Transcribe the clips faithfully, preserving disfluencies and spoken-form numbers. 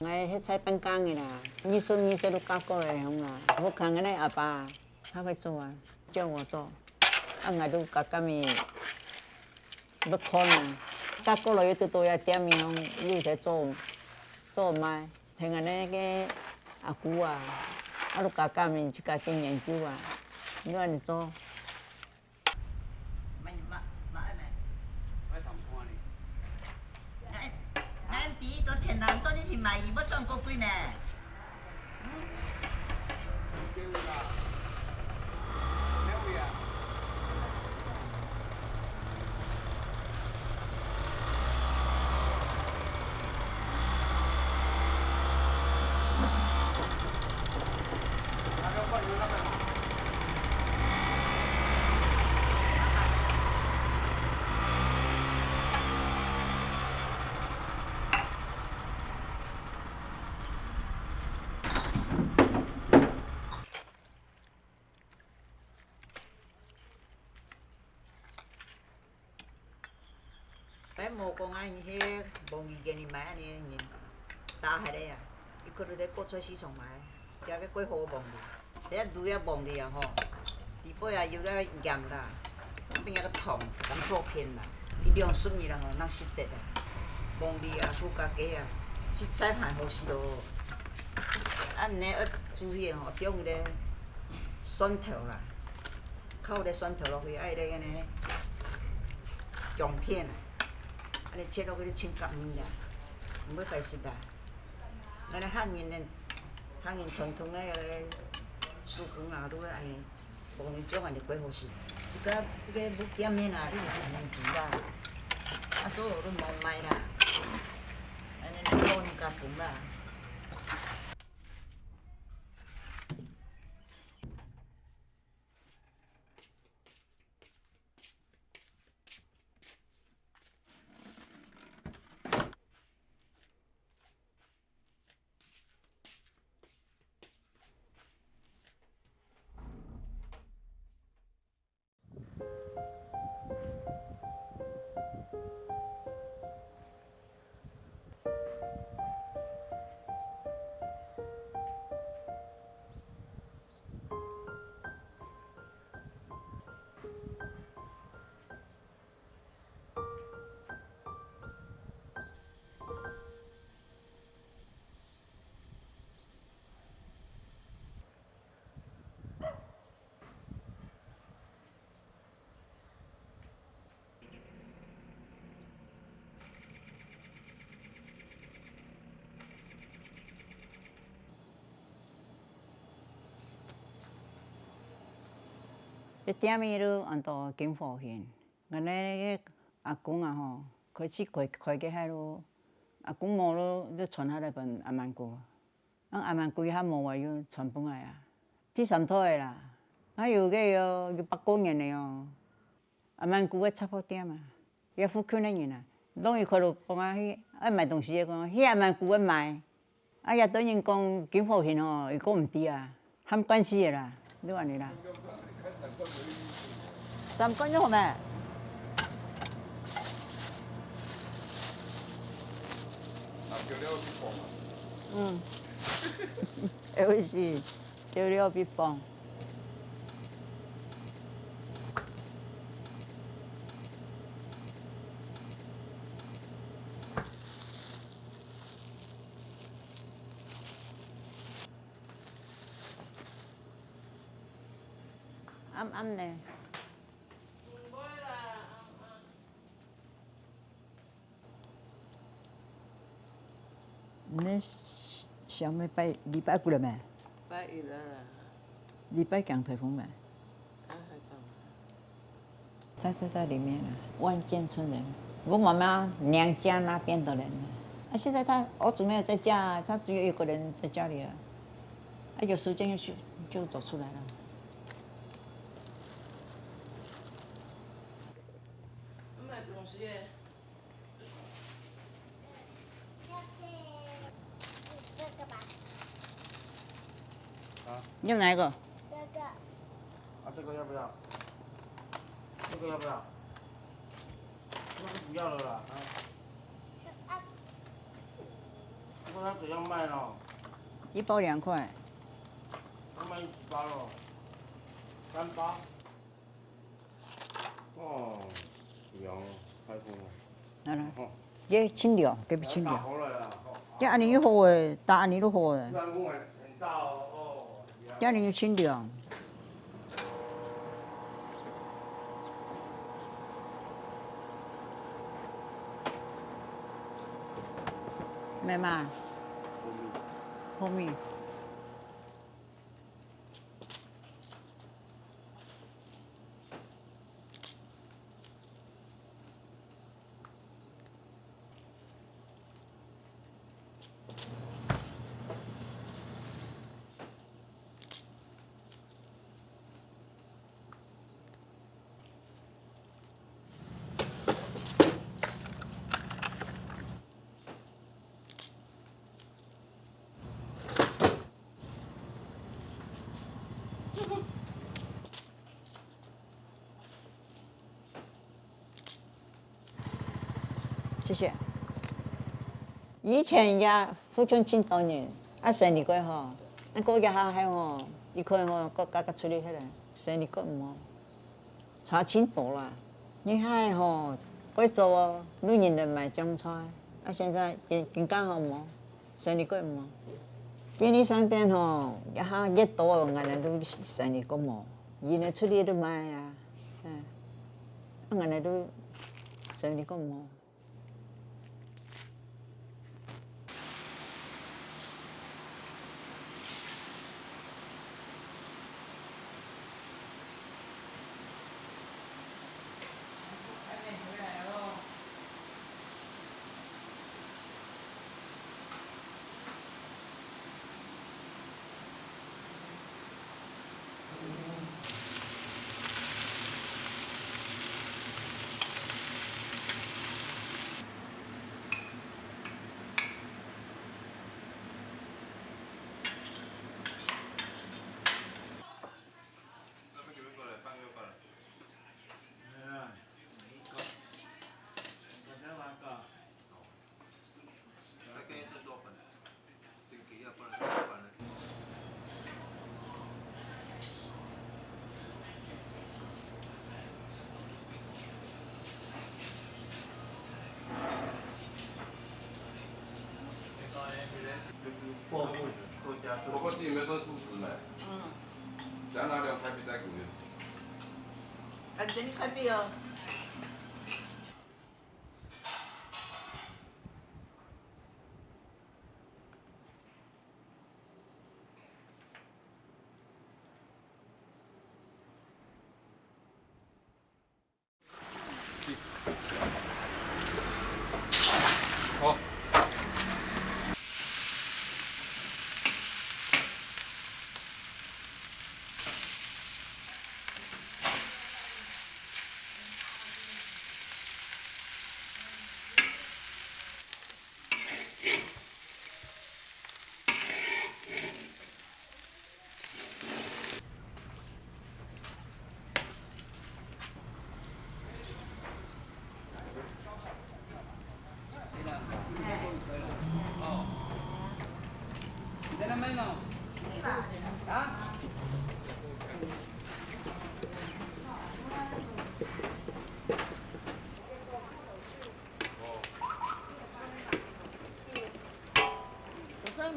𠊎係在半工个啦，二十二歲就嫁過來鄉啦。屋下个呢，阿爸較會做啊，叫我做，啊，𠊎就加減个，要看啊。嫁過來又拄到這店面，又在做，做賣，聽恁呢个阿姑啊，啊，就加減个自家去研究啊，就恁呢做。 𠊎，𠊎毋知，都全人做你去買，佢要算過貴呢。嗯？該無講啊，你去黃梨街你買恁呢，人打下來啊，佢可能在果菜市場買，佢个過好黃梨，等下滷个黃梨啊吼，裡背啊有个鹽啦，邊个个糖，甘草片啦，一兩十日啦吼，正食得啊。黃梨啊，副家雞啊，實在還好食咯。啊，你愛注意吼，放一个蒜頭啦。 敲个蒜頭落去，愛个恁呢薑片啊，恁呢切落去就盡合味啦，毋會歹食啦。恁呢客人呢，客人傳統个彼个手工啊，都會恁呢，放一種恁呢過好食。自家該个店面啊，你毋使恁煮啦，啊，做好都無賣啦，恁呢老人家分啦。 這店名就安到金火興。𠊎个阿公啊吼，開始開，開个海路，阿公無咯，就傳下來分阿滿姑。 啊，阿滿姑較無話又傳分𠊎啊。第三代个啦，𠊎有个喲，有百過年个喲。阿滿姑个雜貨店啊，這附近个人啊，攏有看到講啊，去愛買東西个講，去阿滿姑个買。啊，這對人講金火興吼，又講毋對啊，喊慣勢个啦，就恁呢啦。 三罐就好咩？嗯，會味緒。少了必放。暗暗呢？ 你想要拜，禮拜幾了咩？拜一了啦。禮拜降颱風咩？啊，還講。他就在裡面啊，萬眷村人。我媽媽娘家那邊的人啊。啊，現在他兒子沒有在家啊，他只有一個人在家裡啊。啊，有時間就去，就走出來了。買東西耶。 啊？你要哪一个？这个。啊，这个要不要？这个要不要？那个不要了啦，啊。不过他怎样卖咯？一包两块。他卖几包咯？三包。 哦，羊，太空了。來來，吼。這清涼，這不清涼。打好了啦，吼。這恁樣就好誒，打恁樣就好誒。自然風很，很大哦，哦，這樣。這恁樣就清涼。咩嘛？後面。後面。 謝謝。以前也附近盡多人，啊，生理過吼，啊，過一下還吼，一看吼，各家各出去去了，生理過毋好。 差盡多啦。你看吼，過早哦，有人來買醬菜，啊，現在更，更加好無，生理過無。便利商店吼，一下越多哦，𠊎等都生理過無，人來出去都買啊，嗯，啊，𠊎等都生理過無。 火锅是有没有算素食没？嗯。只要拿两台比赛鼓励。啊，你看这个。好。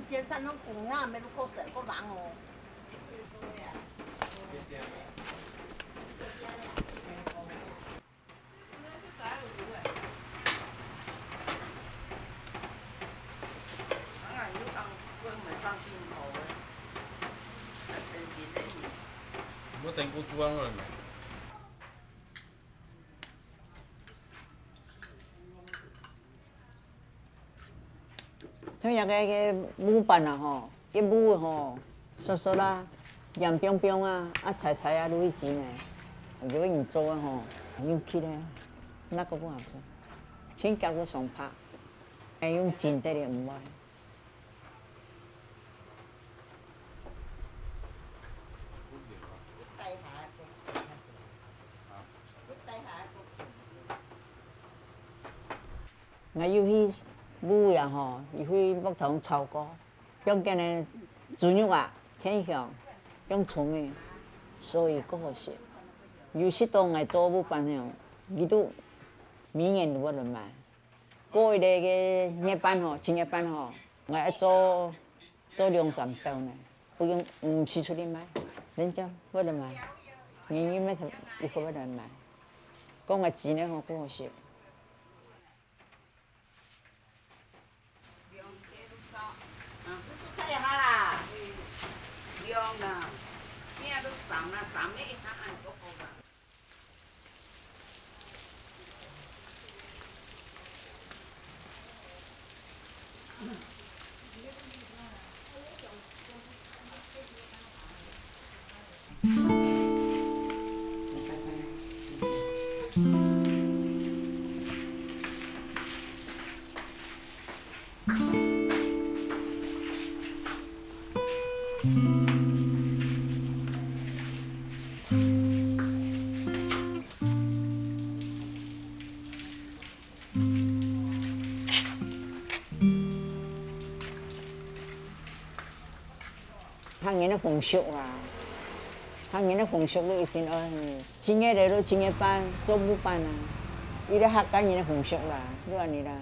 先生攏講啊，無過水，過冷哦。 像這个，个瓠粄啊吼，个瓠吼，熟熟啊，軟冰冰啊，啊，柴柴啊，鹵子呢，有个人做个吼，用去咧，那個不好吃，全家都上拍，愛用蒸个咧，毋會。 𠊎有去瓠啊吼，有去木桶炒過，用該个豬肉啊，添香，用蔥仔，所以較好食。有食到𠊎做瓠粄呢，佢都每年都會來買。過一個个月半吼，七月半吼，𠊎愛做，做兩三斗呢，不用，毋使出去賣，人家會來買，人人買，佢會來買。講𠊎煮个吼，較好食。 客人个風俗啊，客人个風俗都一定愛，七月來都七月半，做瓠粄啊，這个客家人个風俗啦，就恁呢啦。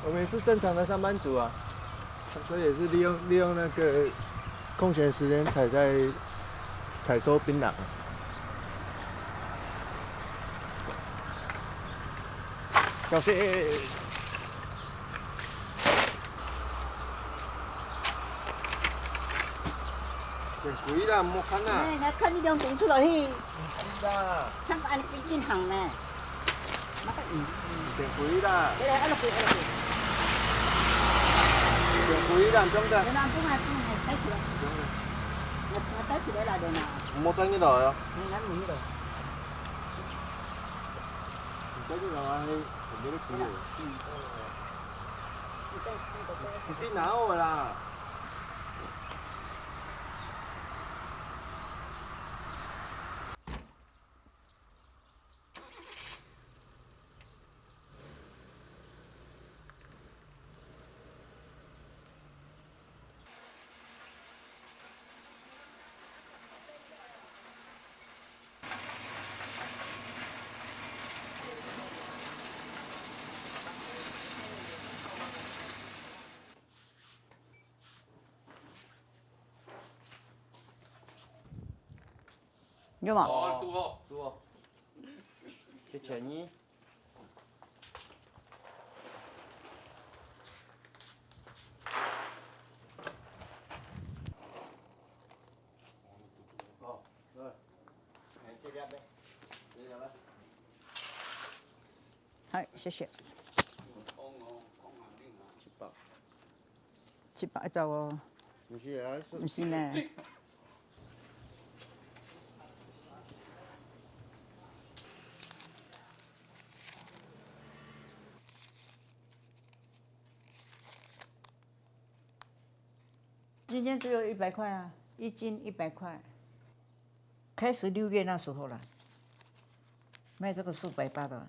我們也是正常的上班族啊，所以也是利用，利用那個空閒時間採摘，採收檳榔啊。小心！ 真貴啦，莫看啦。哎，來看你兩頂出來去。毋係啦。看恁緊緊行呢。那個毋係。真貴啦。來來，按落去，按落去。真貴这样不用的。有啦，不买，不买，带起来。不用的。我，我带起来了的嘛。莫再去了呀。我来买了。你再去了啊，你，你就可以了。你再，你再。你去拿我啦。 有嘛？哦，堵哦，堵哦。谢谢你。 好，谢谢。七百。七百一隻哦。毋係啊，係毋係呢？ 今天只有一百块啊，一斤一百块。开始六月那时候了，卖这个四百八的，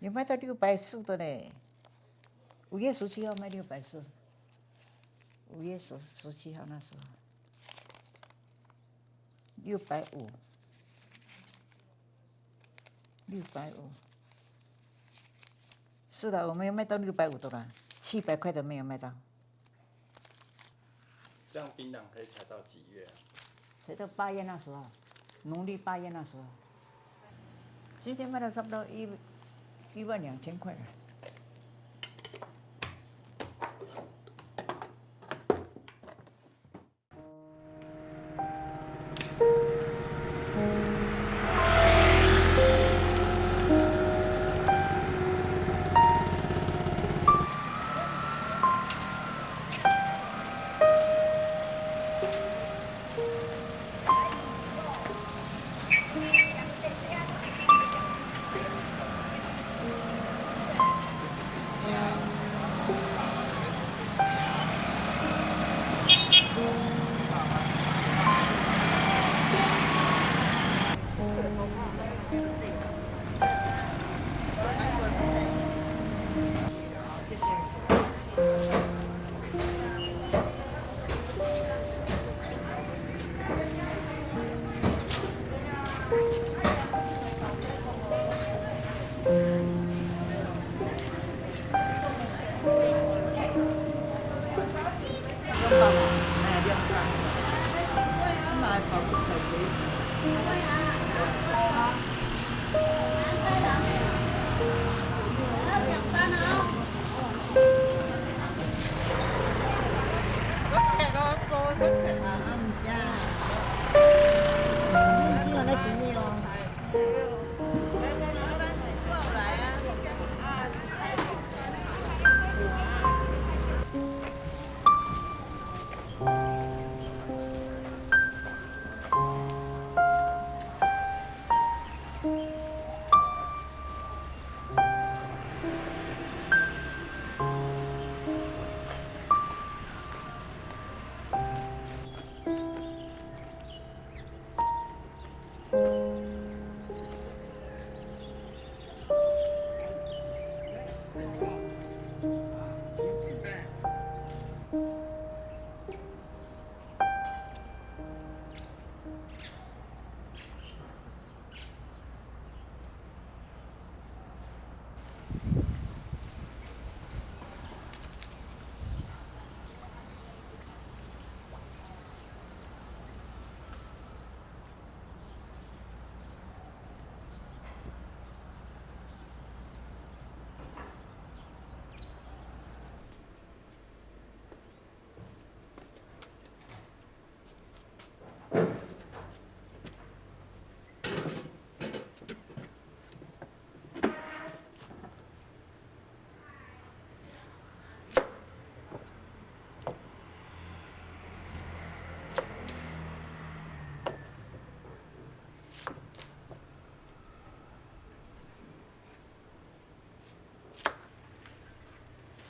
有卖到六百四的嘞。五月十七号卖六百四，五月十，十七号那时候。 六百五，六百五。是的，我们有卖到六百五的啦，七百块的没有卖到。这样槟榔可以采到几月啊？采到八月那时候，农历八月那时候。今天卖到差不多一，一万两千块了。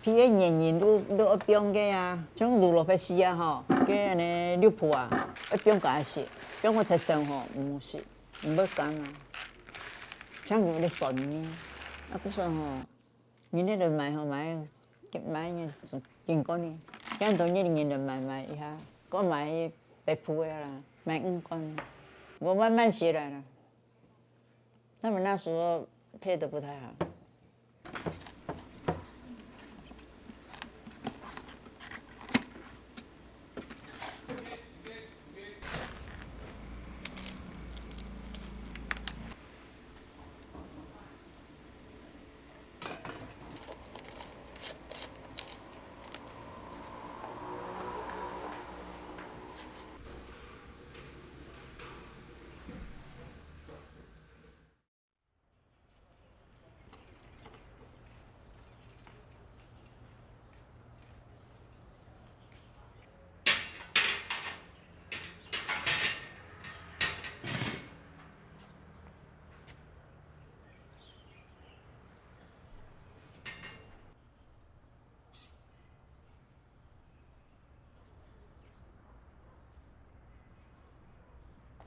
佢个原料都，都愛放个啊，像滷蘿蔔絲啊吼，个恁呢綠瓠啊，愛放个啊食，放个忒少吼，毋好食，毋會甘啊。像有个酸味，啊，故所吼，人咧來買吼，買，買个，緊講呢，恁多日人來買，買一下，過買白瓠个啦，買五罐，我慢慢學來啦。 他們那時候配得不太好。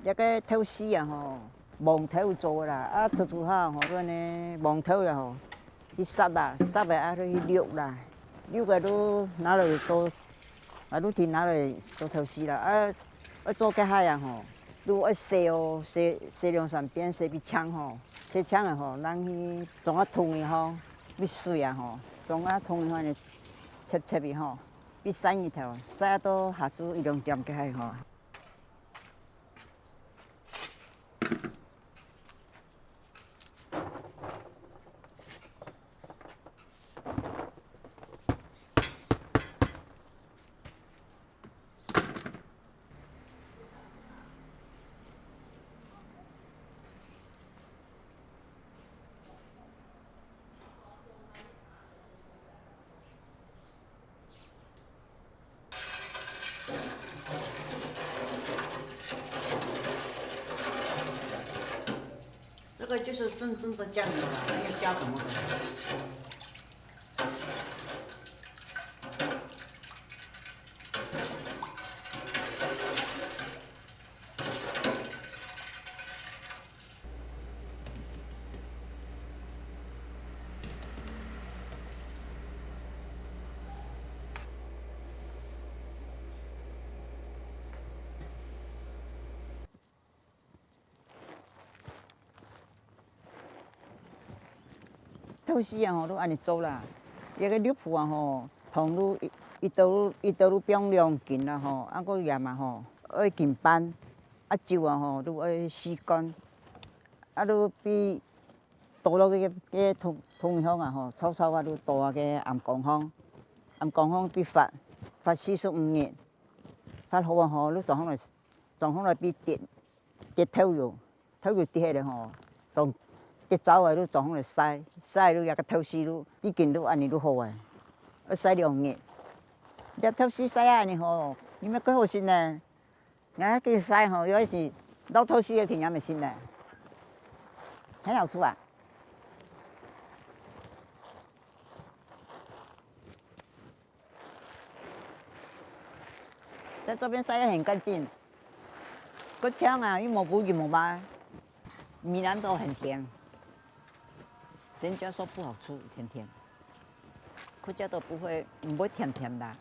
這个豆豉啊吼，黃豆做个啦，啊，初初下吼，恁呢黃豆啊吼，去煠啦，煠了啊，去煠啦，煠了就拿來做，啊，就提拿來做豆豉啦，啊，愛做个下啊吼，就愛洗哦，洗，洗兩三遍，洗分淨吼，洗淨了吼，拿去裝啊桶裡吼，分水啊吼，裝啊桶裡吼，切切仔吼。 分曬日頭，曬到下晝一兩點个下吼。 這個就是真正的醬油了，沒有加什麼的。 豆豉啊吼，就恁呢做啦。這个綠瓠啊吼，糖就一，一兜，一兜就放兩斤啦吼，啊，過鹽啊吼，愛斤半，啊，酒啊吼，就愛四罐，啊，就分倒落去个，个桶，桶項啊吼，炒炒啊，就倒啊个醃缸項，醃缸項分發，發四十五日，發好啊吼，就裝好來，裝好來分滴，滴豆油。 豆油滴下來吼，裝，結燥了就裝來曬，曬了這个豆豉就已經就恁呢就好了。愛曬兩日。這豆豉曬啊恁呢吼，你乜蓋好食呢。𠊎个曬吼，有時摎豆豉个甜也乜食呢，很好吃啊。 在這邊曬得很乾淨，過嗆啊，又無補又無糜，米蘭都很甜，人家說不好吃，甜甜，客家都不會，毋會甜甜的。啊，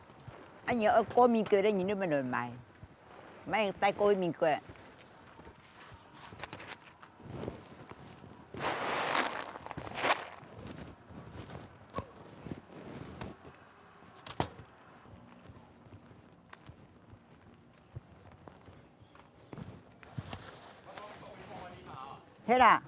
你愛過美國个，你那邊來買，買帶過美國。 係啦。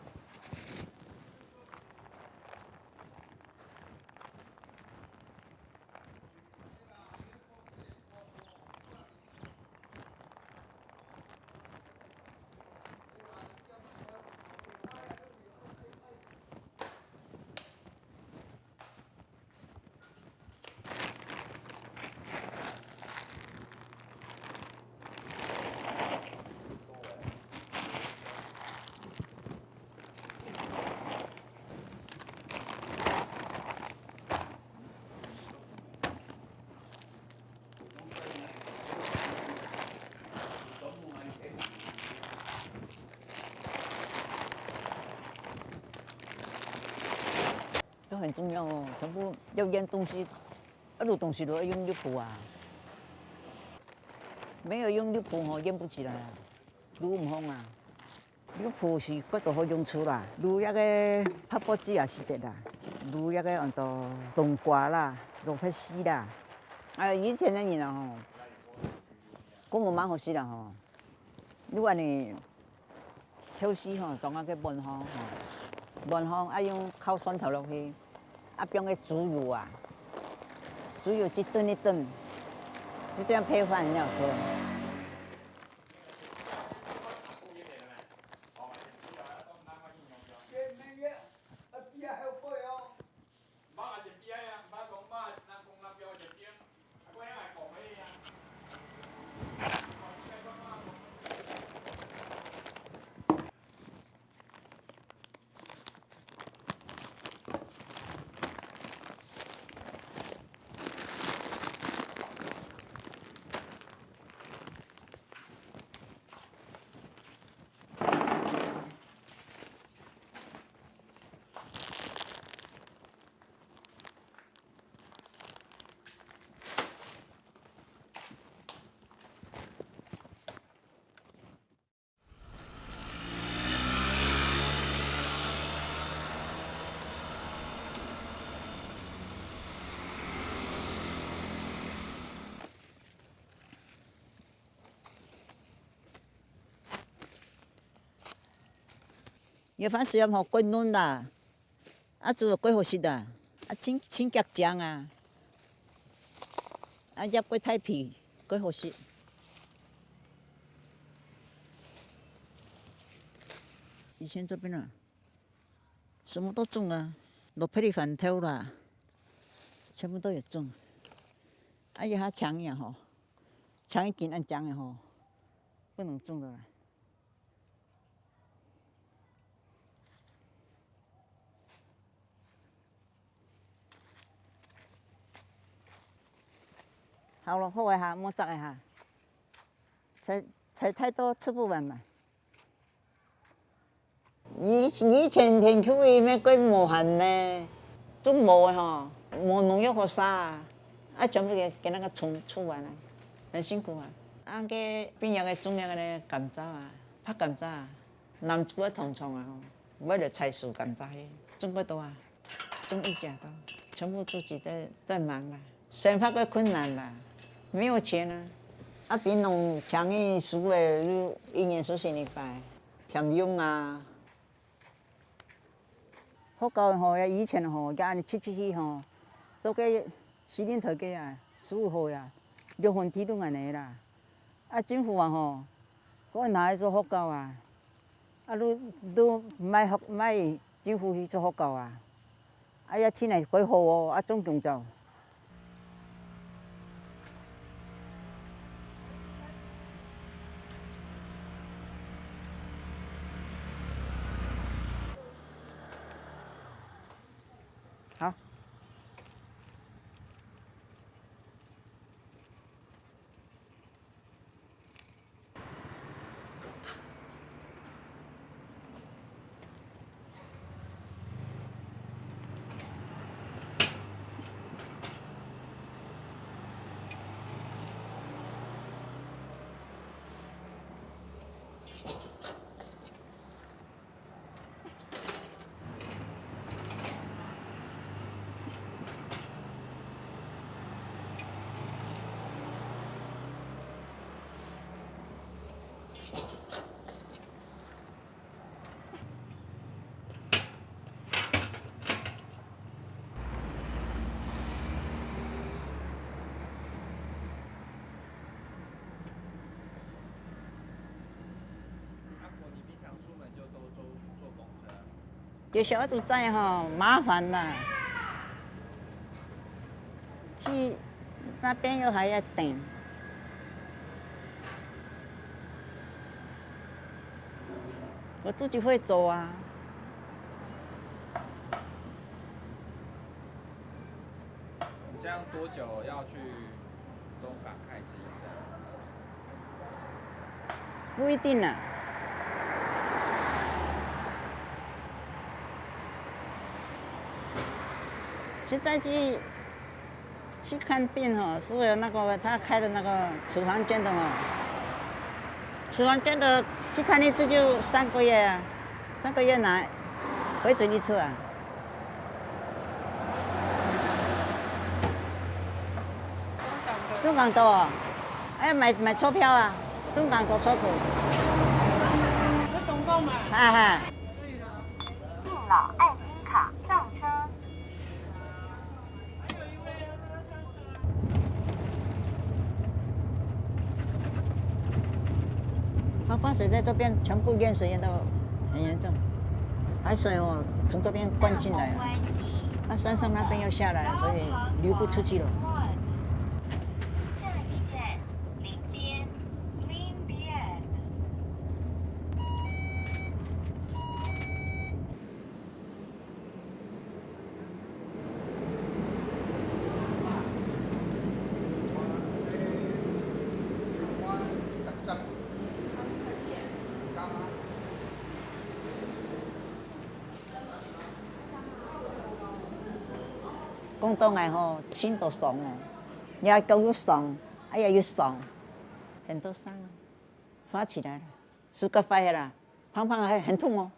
都很重要哦，全部要驗東西，啊，滷東西都要用浴壺啊。沒有用浴壺吼，驗不起來啊，滷毋好啊。浴壺係蓋多好用處啦，滷該个白箔紙也使得啦，滷該个安到冬瓜啦、蘿蔔絲啦。啊，以前个人啊吼，講毋蠻好食啦吼。 如果你後世吼，裝該个碗項吼，碗項愛用敲蒜頭落去，啊，放个豬油啊，豬油一頓一頓，就這樣配飯，你有吃過嗎？有番薯葉吼，過嫩啦，啊，煮了過好食啊，啊，清，清潔淨啊，啊，葉過太肥，過好食。以前這邊啊，什麼都種啊，蘿蔔、番豆啦，全部都有種。啊，這下青葉吼，青已經恁青了吼，不能種了啦。 好了，好个哈，莫摘个哈。採，採太多吃不完嘛。以，以前田坵位乜蓋無閒呢，種無个吼，無農藥好殺啊，啊，全部給，給那個蟲吃完了，很辛苦啊。啊，該邊仔个種个呢，甘蔗啊，白甘蔗啊， 南州个糖廠啊，吼，為了採收甘蔗去，種不多啊，種一甲多，全部自己在，在忙啦，生活个困難啦，沒有錢啊，啊，檳榔請佢收个，就一年收成一擺，添用啊。學校吼，以前吼，也恁樣出出去吼，做个司令台个啊，收好呀，六分地都恁樣啦。啊，政府啊吼， 該拿來做學校啊，啊，都，都賣學，賣政府去做學校啊，啊，也天來蓋好哦，啊，種弓蕉。好。 啊，你平常出門就都坐，坐公車啊？ 有小孩子載吼，麻煩啦。去那邊又還要等。我自己會走啊。你這樣多久要去東港看一次醫生？ 不一定啊。现在去，去看病吼，是有那个他开的那个处方笺的吼。处方笺的去看一次就三个月啊，三个月拿回诊一次啊。中港的哦，哎，买买车票啊，中港的车子。有中港嘛？哈哈。敬老爱心卡上车。 黄花水在这边全部淹水淹到很严重，海水哦从这边灌进来啊，那山上那边又下来了，所以流不出去了。下一站，林边，林边。 广东个吼，青都爽哦，也讲又爽，哎呀又爽，很多伤啊，发起来了，手个坏了啦，胖胖还很痛哦。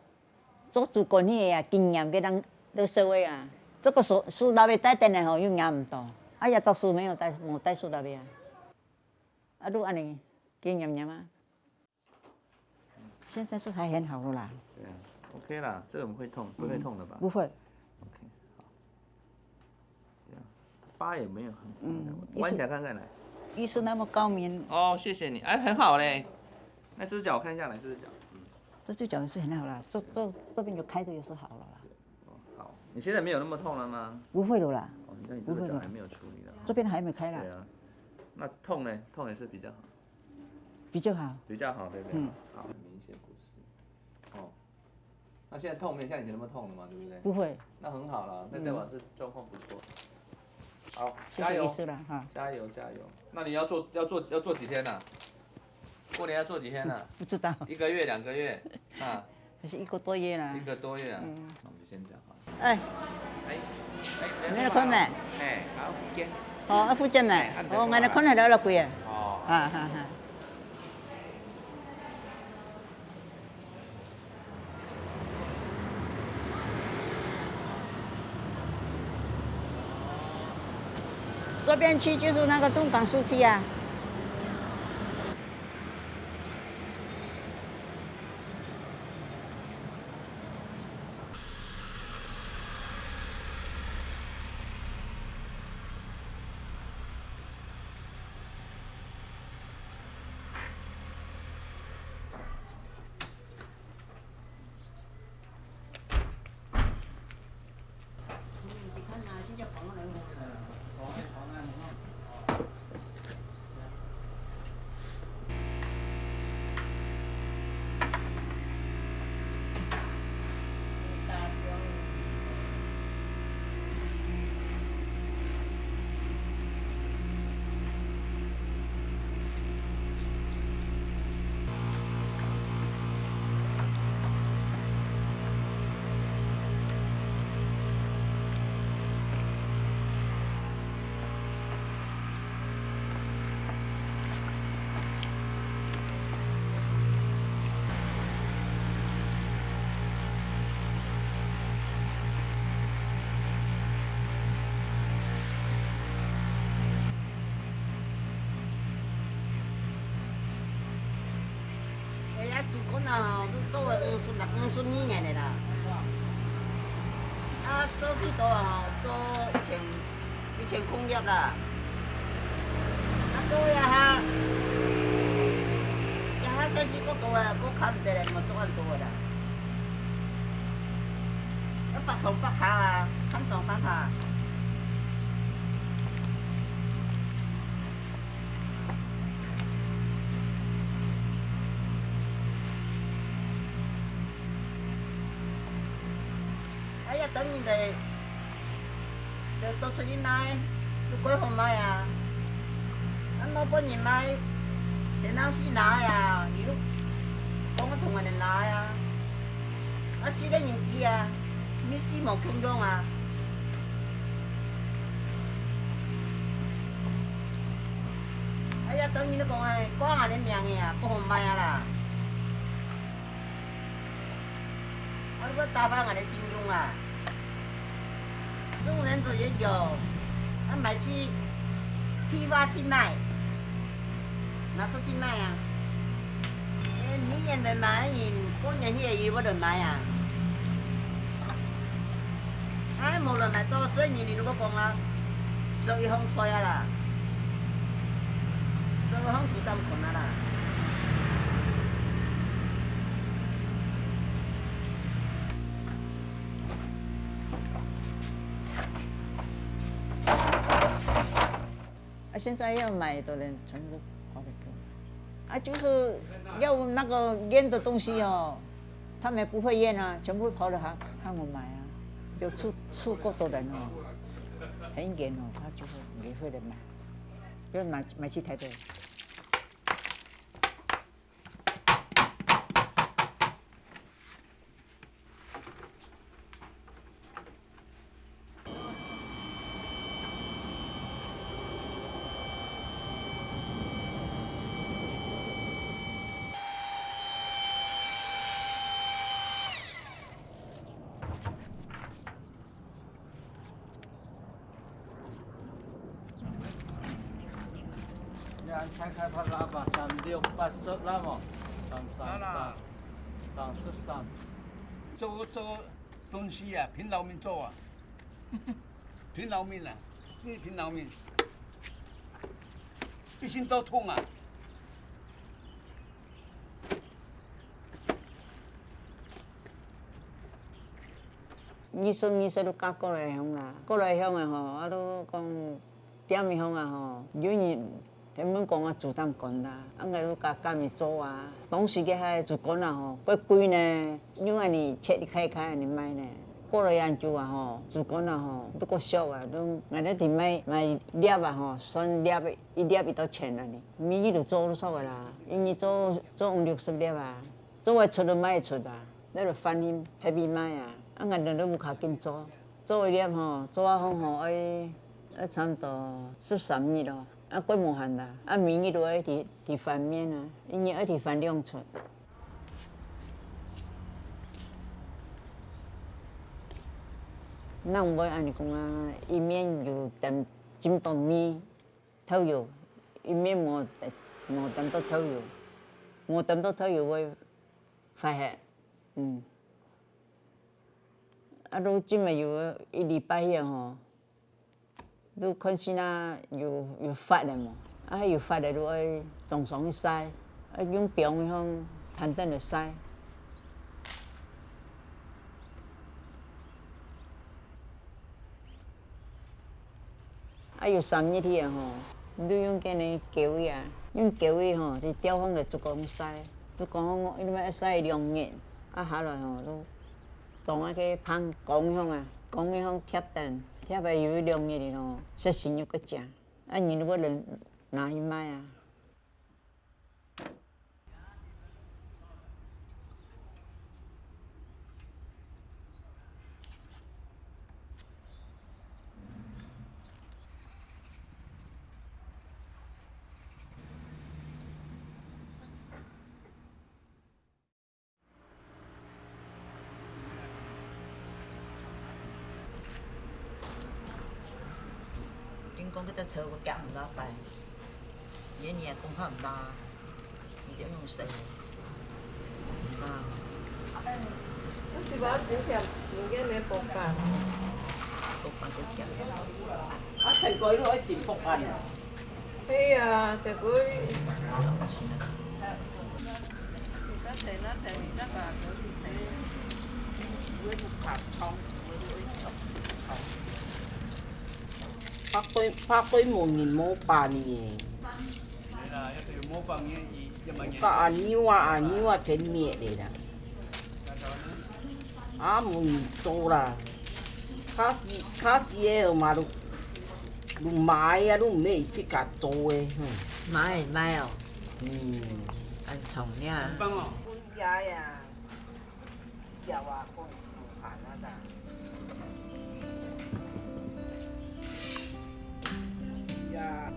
做主管个啊，经验个人都社会啊，这个手手拉尾带等来吼，又拿毋到，哎呀，做事没有带，没带手拉尾啊，啊，就安尼，经验验啊。现在是还很好了啦。对啊，OK 啦，这个会痛，不会痛的吧？不会。 OK，好。对啊，疤也没有很，嗯弯起来看看来。医师那么高明，哦，谢谢你，哎，很好嘞。那这只脚我看一下，来，这只脚，嗯，这就讲的是很好啦，这这这边有开的也是好了啦。哦，好，你现在没有那么痛了吗？不会了啦，哦，那你这个脚还没有处理了。这边还没开啦，对啊，那痛呢？痛也是比较好，比较好。比较好，对不对？嗯好，很明显不是。哦，那现在痛没有像以前那么痛了嘛，对不对？不会，那很好了，那代表是状况不错。好，谢加油，谢医师了哈。加油，加油。那你要做要做要做几天呢？过年要做几天呢？不知道，一个月、两个月啊？还是一个多月啦一。个多月啊？嗯那我们就先讲好了。哎，哎哎，你来看咩？哎，好，福建。哦，啊，福建咩哎啊？你在哦，做啥俺来看下了了几个。哦，哈哈哈。这边去就是那个东港市区啊。 哎呀，做工啊，都做了五十六、五十二年了啦。啊，做最多啊，做一千、一千空粒啦。啊，做一下，一下三四个多啊，个看毋得了，莫做恁多啦。要百上百下啊，看上看下。 哎呀，等人哋就多出去買，就過好買啊。啊，老本人買，電腦死拿啊，又講我同人哋拿啊。啊，死个人知啊，乜死無共樣啊。等於你講啊，掛恁樣名个啊，毋好賣啊啦。啊，你愛打翻𠊎个信用啊！中人做也有，啊，賣去批發去賣，拿出去賣啊。 你現在買，過年去个，佢無人買啊？哎，無人買到，所以你，你都講啊，所以放菜啊啦，所以放豬膽乾啊啦。啊，現在要買的人全部跑得掉。啊，就是要那個醃的東西哦，他們不會醃啊，全部跑來喊，喊我買啊，就出，出夠多人哦，很遠哦，他就會，也會來買，就買，買去台北。 你恁大開發喇叭，三六八十啦無？三三三，三十三。做，做東西啊，憑老命做啊。憑老命啊，係憑老命。一心做痛啊。 二十二歲就嫁過來鄉啦，過來鄉啊吼，啊都講店个鄉啊吼，有人專門講啊豬膽乾啦，啊𠊎就教教佢做啊。當時个該豬肝啊吼，貴貴呢，用恁樣切一塊一塊恁樣賣呢。過來恁久啊吼，豬肝啊吼，都過俗啊，都𠊎兜定賣，賣粒啊吼，算粒，一粒一多錢恁樣，每日都做就著个啦，一日做，做五六十粒啊。 做會出就賣出啊，你就翻去別位賣啊。啊𠊎兜都無較緊做，做一粒吼，做啊好吼，愛，愛差毋多十三日咯，啊過無閒啦，啊每日都愛去，去翻面啊，一日愛去翻兩出。哪會恁樣講啊，一面有點浸到米， 豆油，一面無，無點到豆油，無點到豆油會壞忒。嗯。啊都浸个油一禮拜以後吼，都看先啊有，有發个無，啊有發个都愛裝上去曬，啊用放个吼攤等來曬。 啊有三日去啊吼，你就用該个鉤仔啊，用鉤仔吼，去吊放來竹篙曬，竹篙因為愛曬兩日，啊下來吼，就裝啊該奅缸樣啊，缸樣貼等，貼了有兩日哩咯，食新肉个正，啊人就會來拿去賣啊。 聽講該隻車會行毋到快，遠遠講較毋到，你就用手，毋到。哎，我是把它剪掉，剪掉沒剝乾。剝乾就掉。啊，蘋果都愛剪剝乾啊。 係啊，就佢。怕鬼，怕鬼無人無辦呢。無辦呢，伊，伊就問人。把阿牛啊，阿牛啊，全滅了啦。 啊，無人做啦。較濟，較濟个嘛，都，都賣啊，都毋係自家做个，哼。賣，賣哦。嗯。恁重呀。分家呀，叫啊，分無閒啊啦。呀。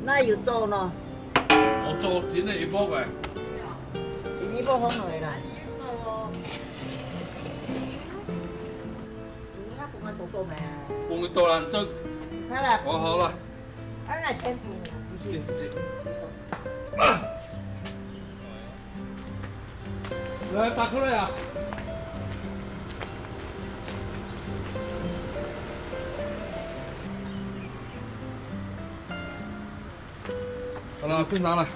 哪有做呢？我做真个一包个。真一包放落去啦。你看分我多多咩？分你多啦，这好啦。好啦。啊，那天不是。来，打开来啊！好了，平常了。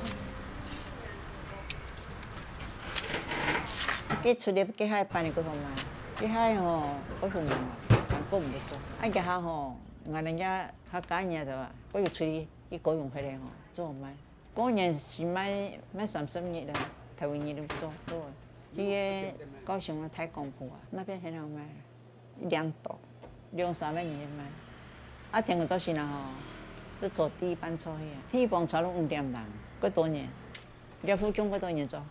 佢出去，佢還半年過後嘛，佢還吼，過分忙啊，還過毋得做。啊，佢還吼，𠊎人家還加人家的吧，過有出去，佢過用回來吼，做賣。 過年係賣，賣三十日了，頭一日就做，做了。去个高雄个太公埔啊，那邊很好賣，一兩斗，兩三百銀賣。啊，天光早晨啊吼，就坐第一班車去啊，第一班車都五點鐘，幾多年，這附近幾多年做。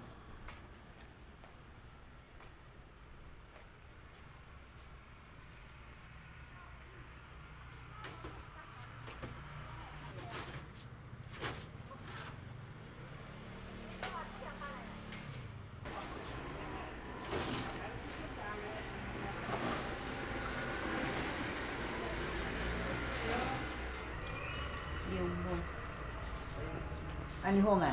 有無？恁樣好嘛？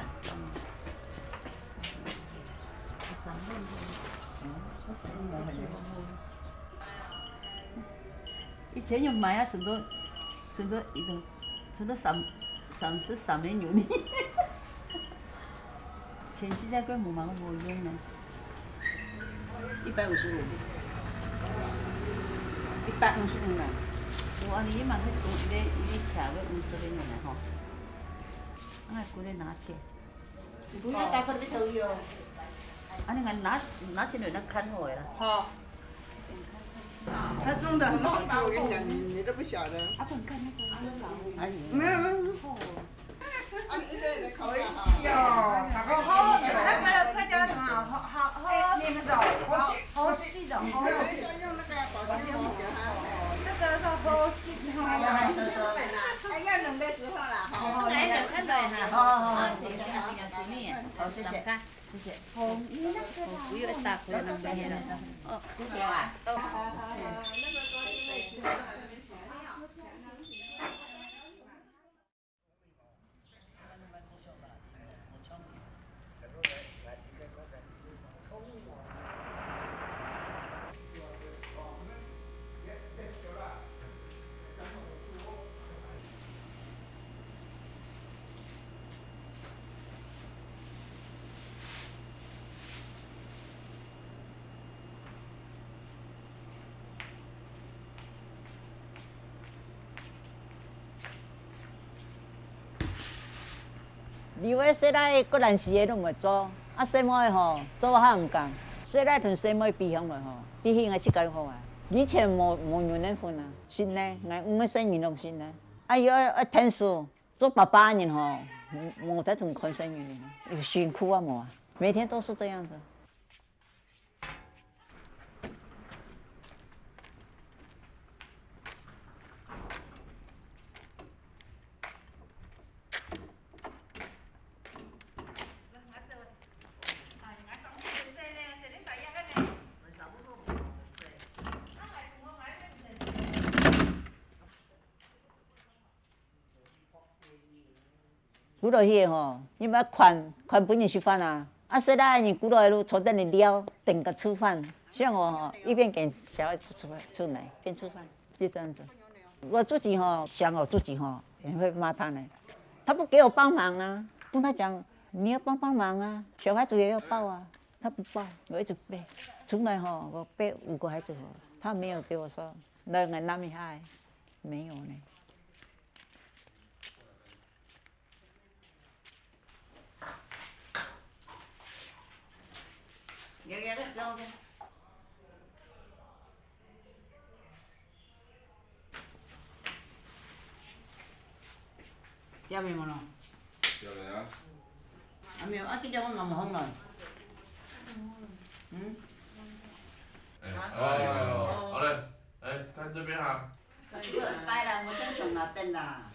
以前有買啊，存到，存到一个，存到三，三十三个銀呢。前期在贵母忙无用呢。一百五十五，一百五十五呢。我啊，你嘛去存一个，一个卡要五十个银呢吼。那过来拿钱。 你不要打开那个头哟。啊，你看拿，拿起来那看好了。好。它种得很好吃，我跟你讲，你，你都不晓得。啊，不，你看那个。哎，没有，没有，没有。啊，你一个人的口味。好，好，那个客家什么，好，好，好，哎，你们的，好，好吃的，好吃。人家用那个保鲜膜给它，哎。那个是好吃的。哎，要冷的时候啦，哈。来，等看到一下。好，好，好。啊，请一下，请一下，请一下。好，谢谢。谢谢。哦，不用打开那个了。哦，谢谢啊。哦。你話細倈个，个人事个都毋會做，啊，細妹个吼，做還毋敢。細倈同細妹比起來吼，比起𠊎自家好啊。以前無，無人能分啊，信呢，𠊎五個細人攏信呢。啊，又愛，愛𢯭手，做爸爸个人吼，無，無得同看細人，有辛苦啊無啊？每天都是這樣子。 鼓樓去吼，你莫看，看分人食飯啊。啊，細倈人鼓樓个路坐等你尞，等个吃飯。像我吼，一邊跟小孩子吃飯，出來，邊吃飯，就這樣子。我自己吼，想我自己吼，也會罵他呢。他不給我幫忙啊，跟他講，你要幫幫忙啊，小孩子也要抱啊，他不抱，我一直背。從來吼，我背五個孩子吼，他沒有給我說，那個男孩，沒有呢。 要没有咯？要没有啊？啊，没有啊，今天我拿不红了。嗯？哎，哎，好嘞，哎，看这边啊。拜了，我先上那等啦。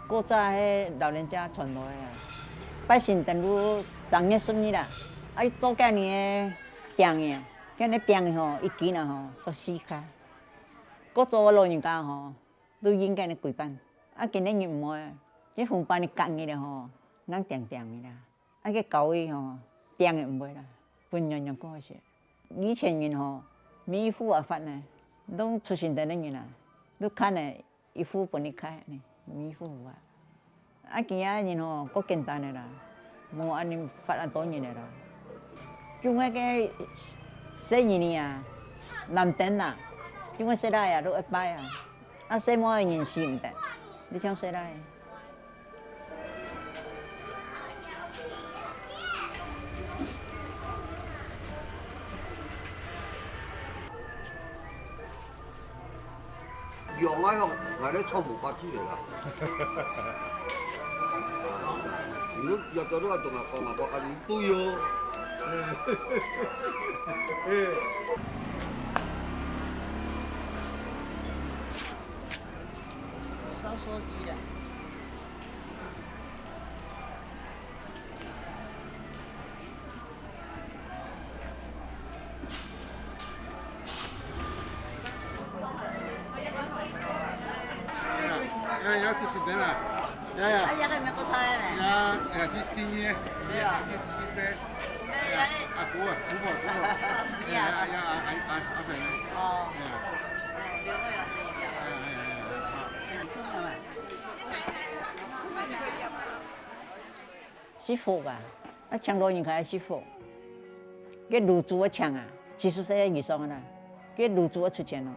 古早係老人家傳落來啊，拜神燈都正月十二啦，啊，做該年个餅啊，該年餅吼，一斤啊吼，做四塊。古早个老人家吼，都應該个規範，啊，今日人毋會，這紅白日隔日个吼，人定定个啦。 啊，該交易吼，定个毋會啦，分樣樣過食。以前人吼，每一戶啊發呢，攏出生等个人啊，都看呢一戶分你開呢，每一戶啊。啊，今仔人吼，較簡單个啦，無恁樣發恁多人个啦。像該个細人仔啊，男丁啊，像該細倈仔啊，都一擺啊。啊，細妹个人死毋得，你像細倈仔。 用啊用，𠊎咧創無法度了啦。你都要做到同人講啊，講啊，你對哦。燒燒雞的。 呀，呀，出新的啦。呀，呀。啊，這個毋係過頭个咩？呀，呀，第，第二，第，第，第四。呀，啊，古啊，古堡，古堡。呀，呀，啊，啊，啊，阿肥呢？哦。呀。哦，這個有試一下。哎，哎，哎，哎，哎。 食福啊，啊，請老人家食福。該爐主愛請啊，七十歲以上个啦，該爐主愛出錢哦。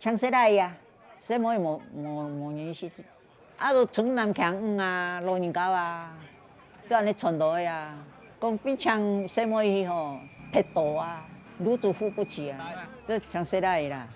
請細倈仔啊，細妹無，無，無人去食。啊，都從南強女啊，老人家啊，都恁樣傳落个啊。講比請細妹去吼，忒多啊，爐主付不起啊，就請細倈仔啦。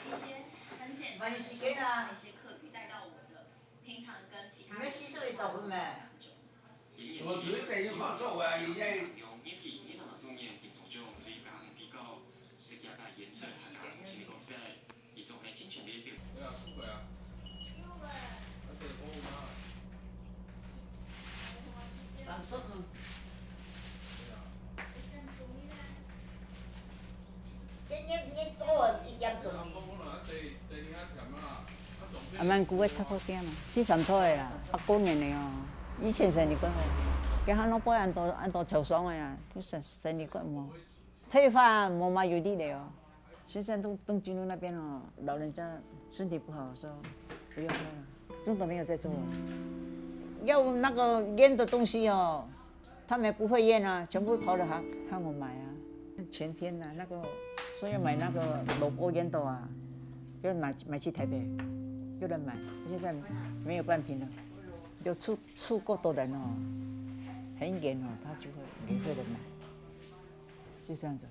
一些很简单的一些课语带到我的平你们洗手一道分没？我只是等于放错我啊，你在用一体一档的路面顶中就所以讲比较是加大颜色，请你公司在一种很清楚的一个表。对啊，出轨啊。而且我妈。上手。对啊。 啊，蛮久个，差不多嘛，四三岁个啦，八九年个哦。以前生理管个，佢還老婆恁多恁多受傷个啊，佢生生理管無，退化無嘛有力个哦。先生都动经络那边哦，老人家身体不好，说不用了，真的没有在做了。要那个腌的东西哦， 他们不会腌啊，全部跑了还还我买啊。前天呢，那个说要买那个萝卜腌豆啊，就买买去台北，有人买，现在没有半瓶了。有出出过多人哦，很远哦，他就会免费的买，就这样子。